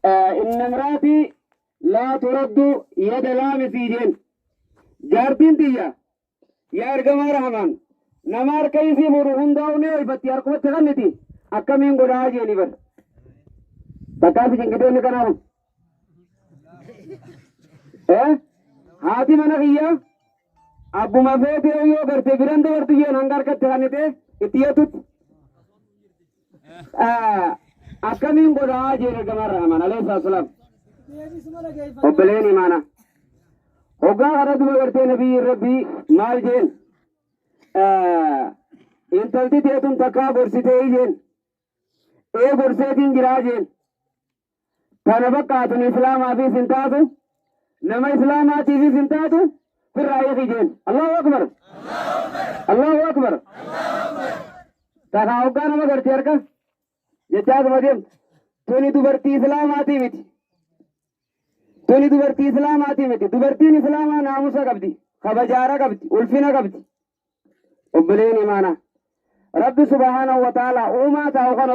Inna imraatii laa turaddu yada laamisii jeen. Jaartiin tiyya yaa ergamaa Rahmaan nama harka isii fuudhu hundaa'u ni hoifatti harkumatti kanniti akkamiin godhaa jeeni bar. Takkaa si cinqitee inni kanaa kun. Eh? Haati mana kiyyaa abbuma feetee yoo garte biran dabartu jeen hanga harkatti kannitee itti yatutti. Akkamiin godhaa jeen ergamaan Rahmaan alayhi salaam. Obboleen imaana. Hoggaa kana duba gartee nabiyyiin rabbii maal jeen? Intalti teetun takkaa gorsitee jeen. Ee gorseetiin jiraa jeen. Tana bakkaatun islaamaafis hin taatu, nama islaamaatiifis hin taatu, firraa hiiki jeen. Allahu akbar. Allahu akbar. Takaa hoggaa nama gartee harka jechaatuma deemtu. Tuni dubartii islaamaatii miti. Tuni dubartii islaamaatii miti. Dubartiin islaamaa naamusa qabdi, kabajaara qabdi, ulfina qabdi. Obboleen imaanaa. Rabbi subhaanahu wa ta'ala uumaa taa'u kana.